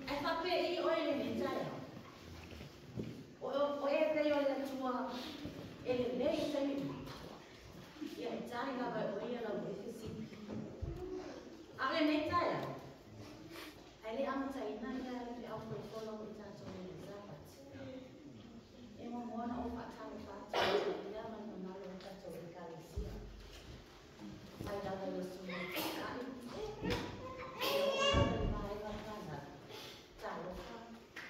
Ai faapea i oe lenei taeao. O e pei o le Atua e lelei i taimi uma. Ia e tali lava e oe ia lau e fesili. A o lenei taeao, ai le amataina ia le feau folafolaina o i tatou i le Sapati. E muamua ona ou faatalofa atu i le ma le mamalu o le tatou Ekalesia. Mai lava i le susu o Taitai, e oo lava i le vaega fanau. Talofa,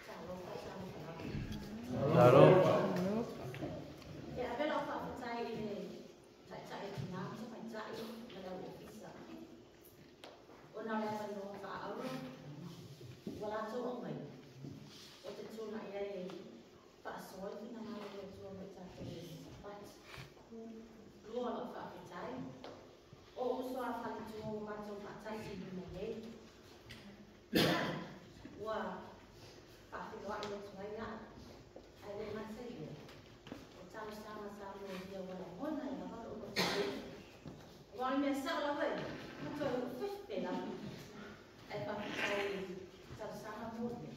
talofa, talofa lava. Talofa. E ave lau faafetai i le Taitai o Tina ma Tamaitai ma le au ofisa. Ona o le avanoa faaauro ua latou aumai, o te tulai ai e faasoa le finagalo o le Atua mo i tatou i le Sapati. Lua o lau faafetai, o uso a faletua ua matou faatasi i luma nei. Ua faafeiloai atu ai au, ae le gata i lea, o talosaga sa molia ua lagona ai lava lou loto. Aua o le mea sao lava ia, ma toe ou fefe lava. Ae faafetai i talosaga molia,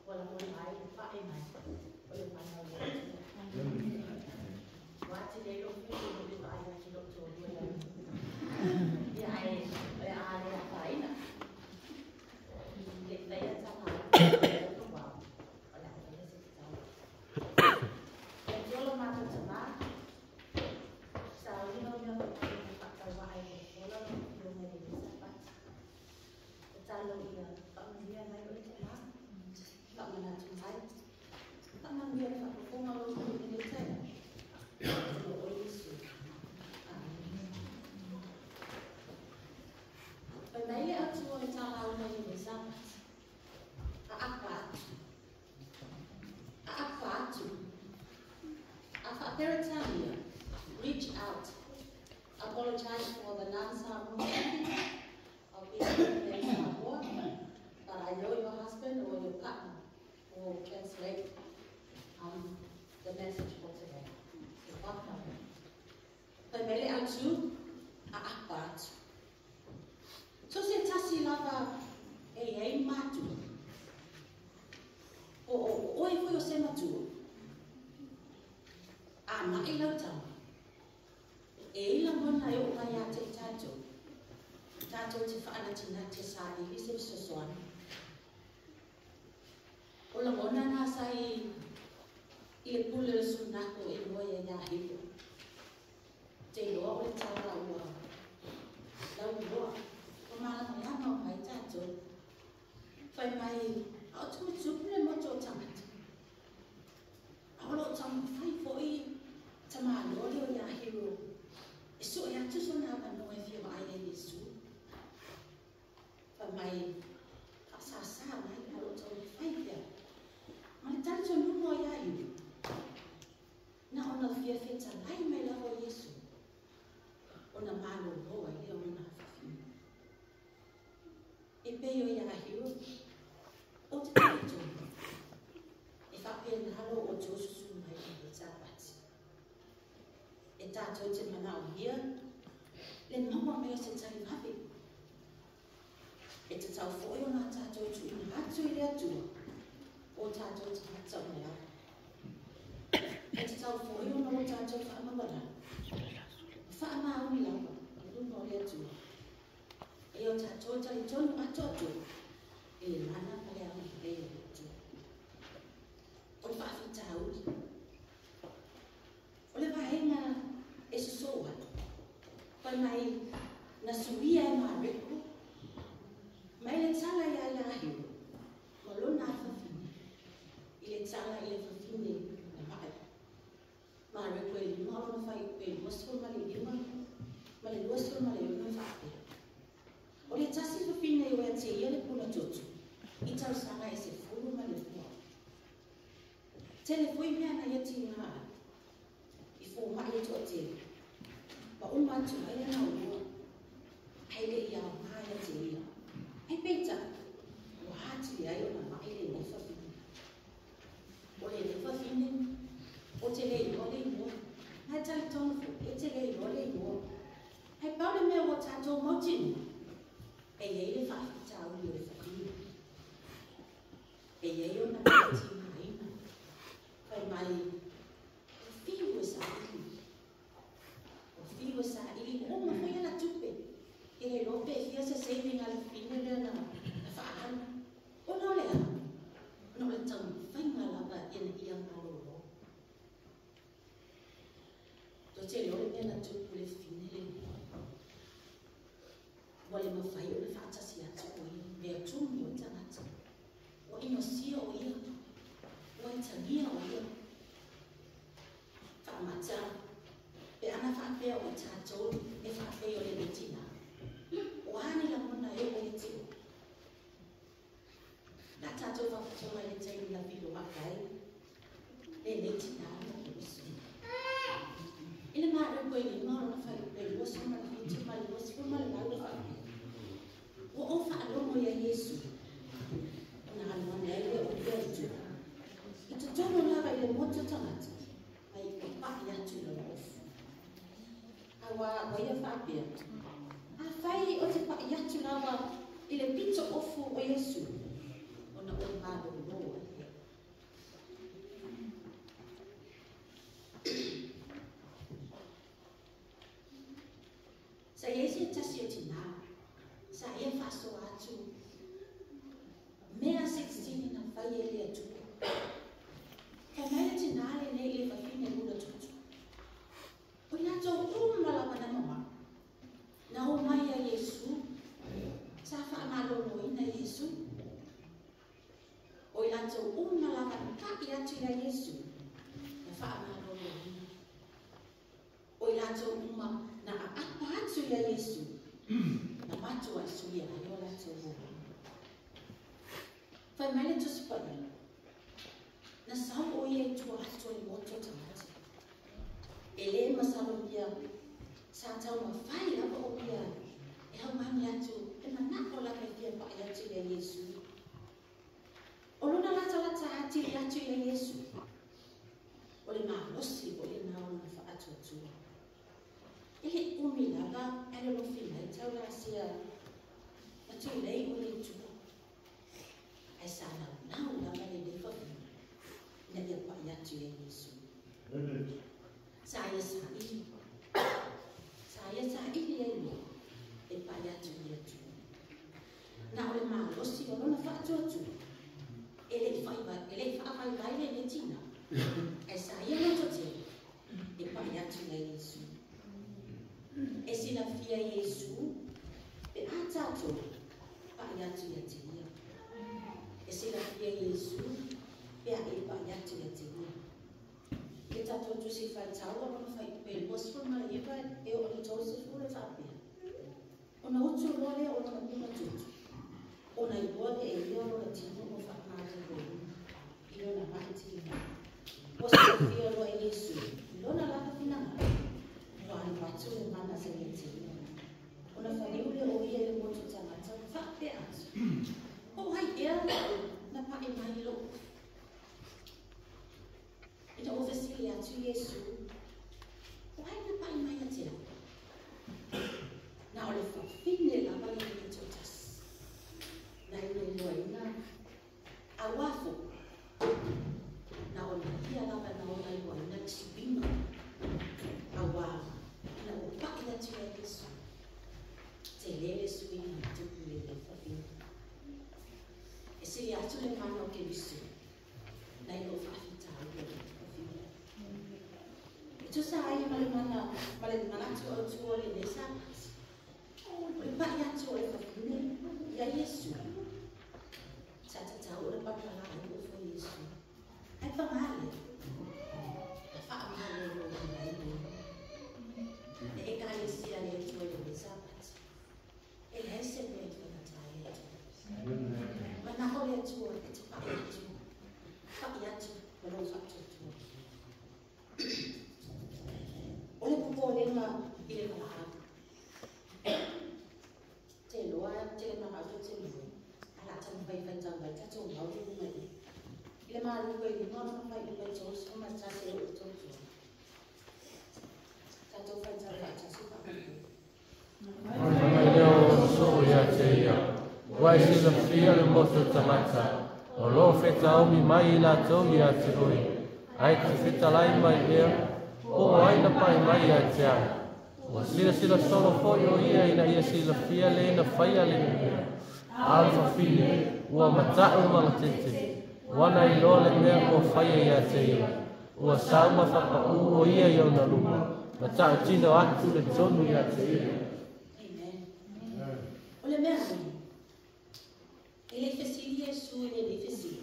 ua lagona ai le pae mai o le mana o le Atua. Ua atili ai lou fefe i lou vaai atu i lou toalua ia Ia ae o le a le afaina. Le faia taga ai o le a faia se tatalo. Le Atua lo matou Tamā, sauni lau mea faapena faatauaa i le fola lau Afioga i le Sapati. Tatalo ia faamanuia mai oe Tamā, faamanatu mai, faamanuia le faafofoga o lou nuu i lenei taeao. O oe Iesu. Amene. Fai mai le Atua i ta lauga i lenei Sapati. Aapa atu. Aapa atu. A faa-Peretania, reach out. Apologize for the non-Samoan speaking. I'll be in Samoa, but I know your husband or your partner will translate the message for today. So welcome. Fai mai le Atua, aapa atu. So se tasi lava e iai matua. O o oe foi o se matua. A mai lau tama. E i lagona e oo mai ia te i tatou. Tatou te faanatinati e saili se fesoasoani. O lagona na sa i le pule o le sunato e igoa ia ia Hilo. Te iloa o le tala ua lauiloa. Ua malamalama uma ai tatou. Fai mai, a o tumutumu le moto o tagata. A o loo taumafai foi tamaloa lea o ia Hilo e sue atu sona avanoa e fia vaai ai i Iesu. Fai mai, faasāsā mai, a o loo taumafai pea. Ma le talitonuga o ia Hilo, na ona fia fetalai mai lava o Iesu, ona malōlō ai lea o lona afafine. E pei o ia Hilo, o te talitonu, e faapena lo outou susu mai i lenei Sapati. E tatou te manaomia le maua mai o se tali vave. E tatau foi ona tatou tuuina atu i le Atua o tatou tagata uma lava. E tatau foi ona o tatou faamaualalo ma faamaoni lava i luma o le Atua. E o tatou talitonu atoatoa i le mana ma le agalelei o le Atua. O le faafitauli. O le vaega e sosoo ai. Fai mai na suia e Mareko mai le tala ia ia Hilo ma lona afafine i le tala i le fafine na ma'i. Mareko e 5 o lona fuaiupu e 25 ma le 26 faapea. O le tasi fafine o ia te ia le pula toto i tausaga e 12. Tele foi mea na ia tiga ai. I fōma'i e toatele. Ma uma atu ai ana oloa. Ae le i aoga ia te ia. Ae peitai, ua atili ai ona ma'i lenei fafine. O lenei fafine, ou te le iloa le igoa. Ma e talitonu foi, e te le iloa le igoa. Ae pau le mea ua tatou mautinoa, e i ai le taimi na le fine lea na fa'aalu ona o le a ona o le taumafaiga lava ina ia malōlō. Tou te iloa le mea na tupu i le fine lenei. Ua le mafai ona fa'atasi atu o ia mea tumi o tagata. Ua inosia o ia, ua itagia o ia. Fa'amata pe ana fa'apea o tatou e fa'apei o lenei tinā. O a ni lagona e o ia te oe. Na tatou fa'afofoga i le taimi na filoa'i ai lenei tinā ma Iesu. I le maʻu koe lima o lona fuaiupu e 27 ma le 28 le fa'apea. Ua ou fa'alogo ia Iesu ona alu ane ai lea o ia i tua. I totonu lava i le motu tagata ma i papa'i atu i lona ofu. A ua ia fa'apea, afai o te pa'i atu lava i le pito ofu o Iesu, ona ou malōlō ai lea. Sa i ai se tasi o tinā, sa ia fa'asoa atu mea 16 na fai e le Atua. Fai mai le tinā lenei i le fafine ula tutu. O i latou uma lava na mamao. Na o mai ia Iesu, sa fa'amalōlōina Iesu. O i latou uma lava na pa'i atu ia Iesu, na fa'amalōlōina. O i latou uma na a'apa atu ia Iesu, na matua'i suia ai o latou olaga. Fai mai le Tusi Paia, na sau o ia i tua atu o le motu o tagata. E lē masalomia sa taumafai lava o ia e augani atu e mana'o lava e fia pa'i atu ia Iesu. O lona latalata atili atu ia Iesu, o le malosi fo'i lenā o lona fa'atuatua. E le'i umi lava ae lolofi mai taulasia ma tulei o ia i tua. Ae sa naunau lava lenei fafine ina ia pa'i atu ia Iesu. Sa ia sa'ili, sa ia sa'ili ai loa e pa'i atu i le Atua. Na o le malosi o lona fa'atuatua e le'i fa'avaivai lenei tinā, ae sa ia lototele e pa'i atu ia Iesu. E silafia Iesu pe a tatou pa'i atu ia te ia. E silafia Iesu pe a e pa'i atu ia te ia. I le tatou Tusi Faitau o lona fuaiupu e 29 e oo i le 30 le fa'apea. Ona utu loa lea o lona lima tutu, ona iloa lea e ia o lona tino ua fa'amalōlōina i lona ma'i tiga. Ua silafia loa e Iesu i lona lava finagalo, ua alu atu le mana sa ia te ia. Ona faliu lea o ia i le motu tagata fa'apea atu. Po o ai ea na pa'i mai i lo'u. Ina ua fesili atu Iesu, o ai na pa'i mai ia te au? Na o le fafine lava lenei e to'atasi. Na ia iloaina auā fo'i. Na ona ia lava na ona iloaina le suiga auā ina ua pa'i atu ia Iesu. Telē le suiga na tupu i lenei fafine. E sili atu le mana o Keriso nai lo'u fa'afitauli o lenei fafine. E tusa ai ma le mana ma le manatu autū o lenei Sapati. O le pa'i atu o le fafine ia Iesu, sa tatau ona papalā ai ofu o Iesu. Ae pagā lea, na fa'amalōlōina ai o ia. Le Ekalesia a le Atua i lenei Sapati, e leai se mea e faigata ai le Atua. Mana'o le Atua e te pa'i atu, pa'i atu ma lou fa'atuatua. O le popolega i le valaau. Te iloa tele magaʻu tou te moe, ae o le a taumafai e faitau mai tatou mau i luga i i le Maluku e lima o lona fuaiupu e 31 e oo i le 32. Tatou faitau fa'atasi fa'amalie. Fai mai lea o soo ia te ia, ua e silafia le motu tagata, o lo o fetaomi mai i latou ia te oe, ae te fetalai mai ea, po o ai na pa'i mai ia te au. Ua silasila solo fo'i o ia ina ia silafia le na faia le mea. A o le fafine, ua mata'u magatete, ua na iloa le mea ua faia ia te ia. Ua sau ma fapa'ū o ia i ona luma, ma ta'utino atu le tonu ia te ia. Amen. O le mea ai, e le fesili Iesu i le le fesili,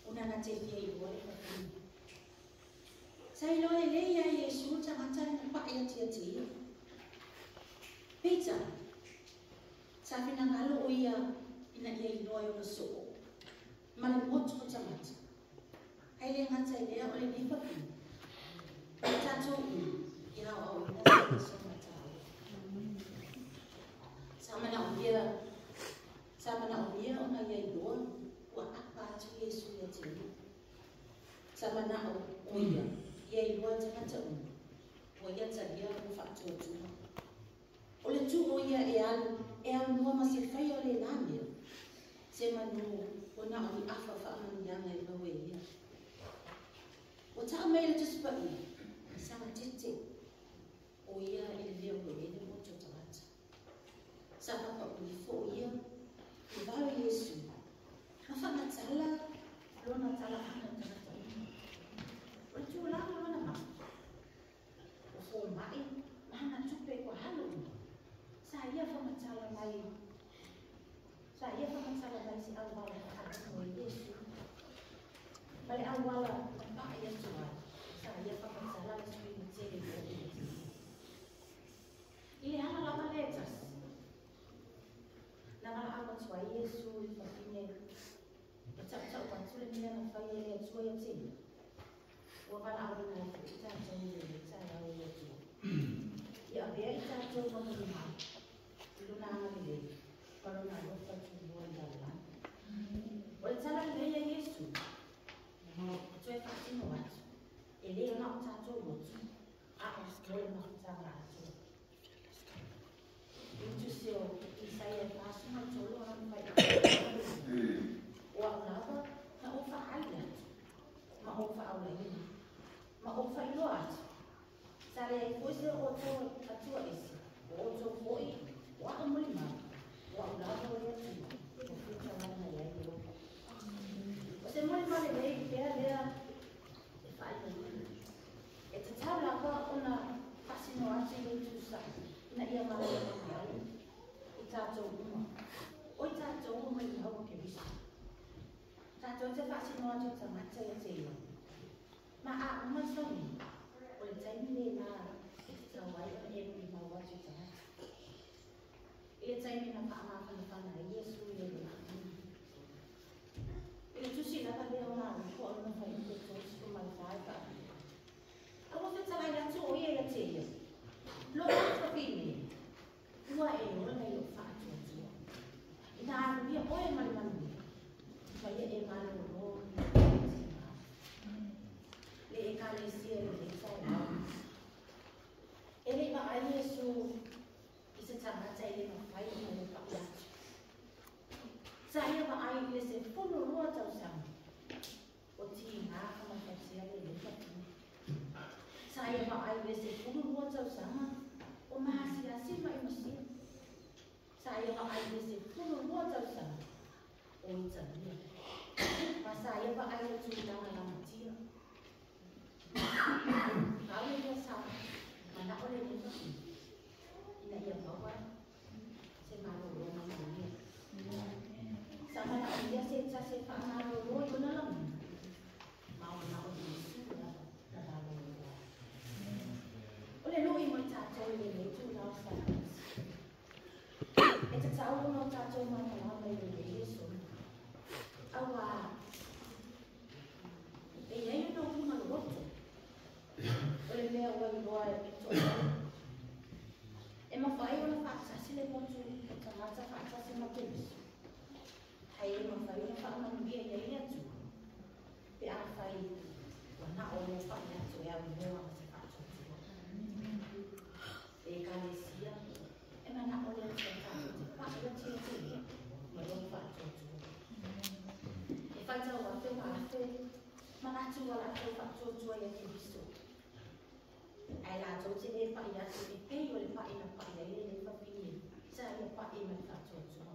ona na te fia iloa le fafine. Sa iloa lelei ia Iesu le tagata na pa'i atu ia te ia. Peitai, sa finagalo o ia ina ia iloa i ona so'o ma le motu o tagata. Ae le gata i lea o lenei fafine, o tatou uma ia aoaoina se aso mataua. Sa manaomia ona ia iloa ua apa atu Iesu ia te ia. Sa mana'o o ia ia iloa tagata uma ua ia talia lona fa'atuatua. O le tu o ia e alu e aunoa ma se faia o lenā mea, se manu ua na o ni afa fa'amanuiaga e maua e ia. Ua ta'a mai le Tusi Pa'ia, sagatete o ia i le mea ua i ai le motu o tagata. Sa papa'u ifo o ia i vao i Iesu ma fa'amatala lona tala'aga i tagata uma. O le tulaga lona ma'i o foma'i ma hana tupe ua halo uma. Sa ia fa'amatala mai se auala fa'alogo e Iesu ma le auala na pa'i atu ai. Sa ia fa'amatala le suiga tele ua oo ia te ia. I le ala lava lea e tasi na valaau atu ai Iesu i le fafine e ta'uta'u atu le mea na faia e le Atua ia te ia. Ua valaauina ai fo'i tatou i lenei taeao e le Atua. Ia avea i tatou ma mulimau i lona agalelei ma lona alofa tuloa i lalolagi. O le tala lelei a Iesu e toe fa'atino atu e lē ona o tatou loto a o mo le mafutaga atoa. I le tusi o Isaia 43 ona fai o a'u lava na ou fa'aali atu ma ou fa'aolaina ma ou fa'iloa atu. Sa leai fo'i se outou atua ese o outou fo'i o a'u mulimau o a'u lava o le Atua o fetalai mai ai Ieova. O se molimau lelei pea lea e fa'alimalima. E tatau lava ona fa'asino atu i le itusa'i ina ia malamalama ai i tatou uma o i tatou o mulimau o Keriso. Tatou te fa'asino atu i tagata ia te ia. Ma a uma sogi, o le taimi lenā e tatau ai ona e mulimau atu i tagata. I le taimi na fa'amafanafana ai Iesu i le lelagi. I le tusi lava lea o Maluko o lona fuaiupu e 34 e fa'apea. A ua fetalai atu o ia ia te ia. Lo fafine, ua e ola i lou fa'atuatua. Ina aluia oe ma le manuia, ma ia e malōlō i le ekalesia i lenei taeao. E le'i va'ai Iesu i se tagata e le mafai ona ia pa'i atu. Sa ia va'ai i le 12 tausaga o tigā fa'amatasia lenei fafine. Sa ia va'ai i le 12 tausaga o masiasi ma i masia. Sa ia va'ai i le 12 tausaga o italia. Ma sa ia va'ai le tulaga lamatia. Pau ia sa mana'o lenei fafine ina ia maua se malōlō manuia. Sa mana'o ia se tasi e fa'amalōlō i ona lagona. Ma o mana'o Iesu lava na malōlō ai. O le lu'i mo i tatou i lenei tula o salamasi. E tatau ona o tatou malamalama i lenei Iesu. Auā e iai ona uiga loloto. O le mea ua iloa e to'alua. E mafai ona fa'atasi le motu o tagata fa'atasi ma Keriso. Ae le mafai ona fa'amanuia i ai le Atua. Pe afai ua na o lou pa'i atu e aunoa ma se fa'atuatua. Le ekalesia e mana'o le Atua tatou te pa'i atu ia te ia ma lou fa'atuatua. E faitau afe ma afe manatu ua latou fa'atuatua ia Keriso. Ai la tou te le pai atu e pei o le pai na pai ai le fafine sa le pai ma le faatuatua.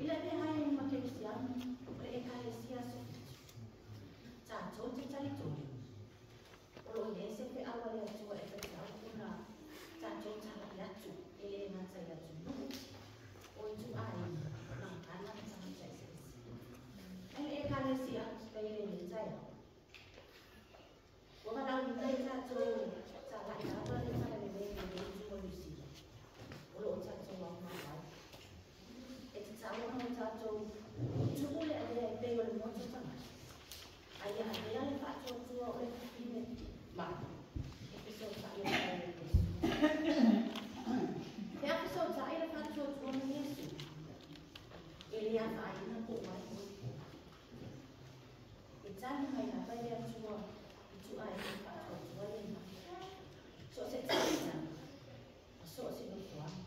I le avea ai ma kerisiano o le ekalesia aso 7. Tatou te talitonu o loo i ai se feau a le Atua e tatau ona tatou talai atu e le gata i atunuu o ituaiga gagana ma tagata eseese. Ai le ekalesia pei lenei taeao. Ua valaauina ai tatou talai lava le talalelei i lenei itu o Niu Sila. O loo tatou aumau ai. E tatau ona o tatou tuu le avea e pei o le motu tagata. Ai ia avea le faatuatua o le fafine ma e fesootai atu ai e Iesu. Pe a fesootai le faatuatua ma Iesu, e le afaina po o ai oe. E tali mai lava e le Atua i ituaiga faatuatua lena. So o se tagata ma so o se nofoaga.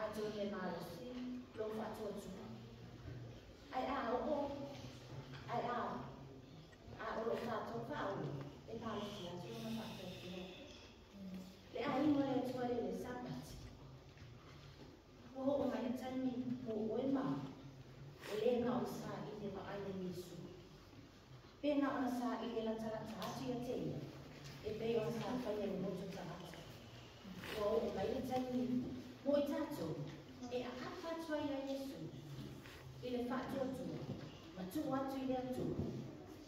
Atonu e malosi lou faatuatua. Ae a oo, ae a, a o loo tatou faaulu, e malosi atu lona faatuatua. Le aiga o le Atua le le Sapati. Ua oo mai le taimi mo oe ma au, e le na o le saili e vaai ai Iesu. Pe na ona saili e latalata atu ia te ia, e pei ona sa faia i le motu tagata. Ua oo mai le taimi mo i tatou e aapa atu ai ia Iesu i le faatuatua ma tuu atu i le Atua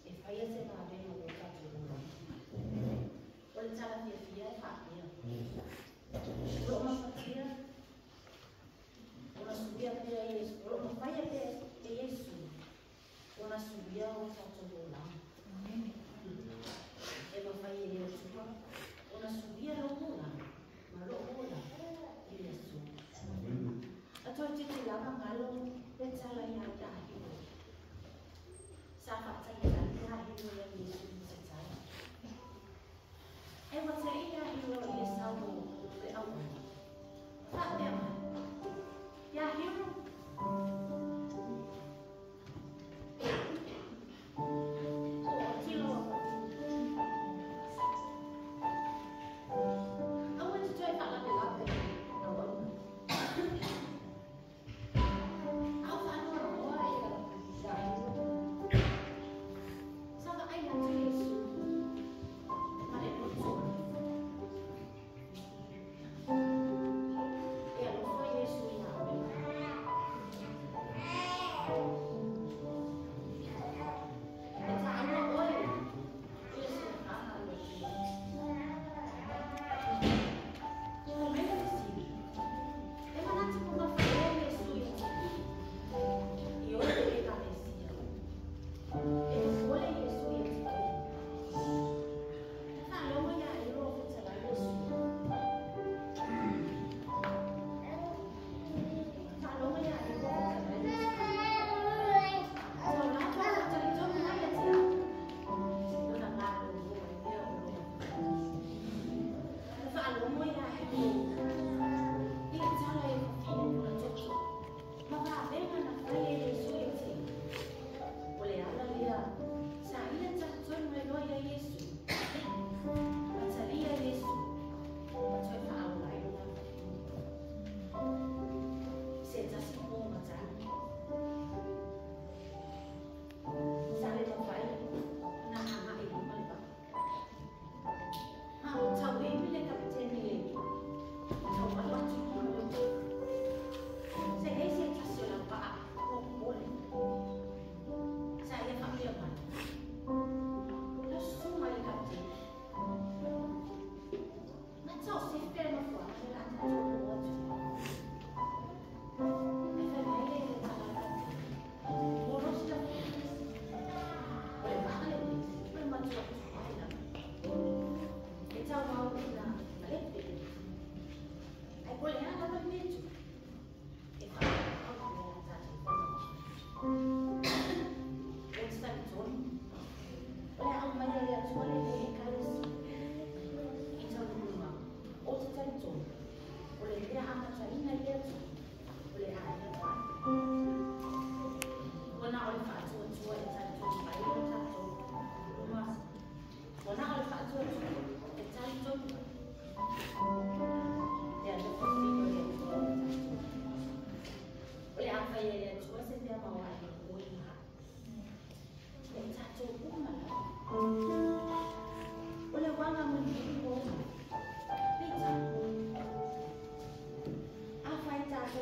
e faia se vavega mo tatou olaga. O le tala fiafia e faapea. O loo mafatia ona suia pea Iesu, o loo mafaia pea e Iesu ona suia o tatou olaga. E mafai e le Atua ona suia lou olaga ma loo olaga i le aso. A toeitiiti lava galo le tala ia ia Hilo. Sa faatalitali ia Hilo ia Iesu mo se tala. Ae ua te'i ia Hilo i le sau o le auauna. Faapea mai, Ia Hilo, oo tilo aua e te toe faalavelave auauna. A o faanoanoa ia ia Hilo. Sa vaai atu Iesu ma le loto.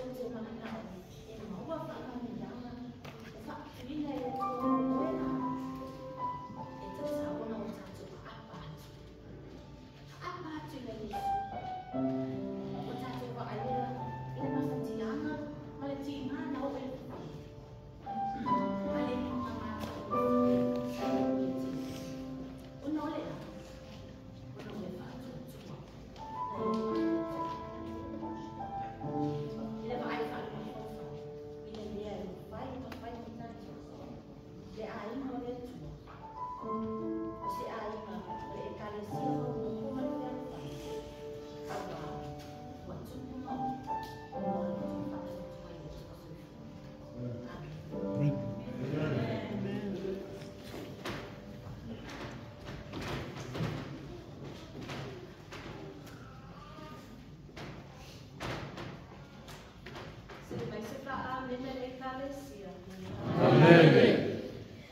tatou te mananao e maua faamanuiaga o faatuina e le Atua mo oe la, e tatau ona o tatou aapa atu. Aapa atu i le Iesu. O tatou vaaia i le mafatiaga ma le tiga na oo i le fafine. Ma le matatagofie. Ona o le a? Ona o le faatuatua na ia faatuatua. I le vaai faale-mafaufau i le mea e mafai ona fai mo tatou. Le aiga o le Atua. O se aiga o le Ekalesia faaopoopo ma le fealofani. Auā ua tupu ma oo ona o le latou faatuatua i le Atua soifua. Amene. Se mai se faaamene le Ekalesia. Amene.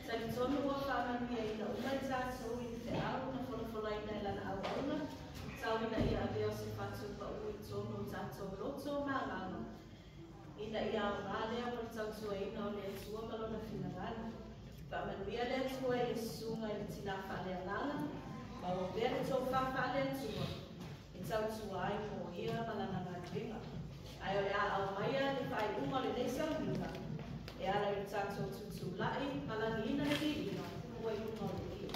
Talitonu ua faamanuiaina uma i tatou i le feau na folafolaina e lana auauna, tau ina ia avea o se fatu paū i totonu o tatou loto ma agaga, ina ia aoga lea mo le tautuaina o le Atua ma Lona finagalo. Faamanuia le Atua i le susuga i le tinā faaleagaga, maua pea le tofa faale-Atua e tautua ai mo ia ma lana galuega. Ae o le a aumaia le faaiuga o lenei sauniga e ala i le tatou tutulai ma lagiina le viiga ua i luga o le ie.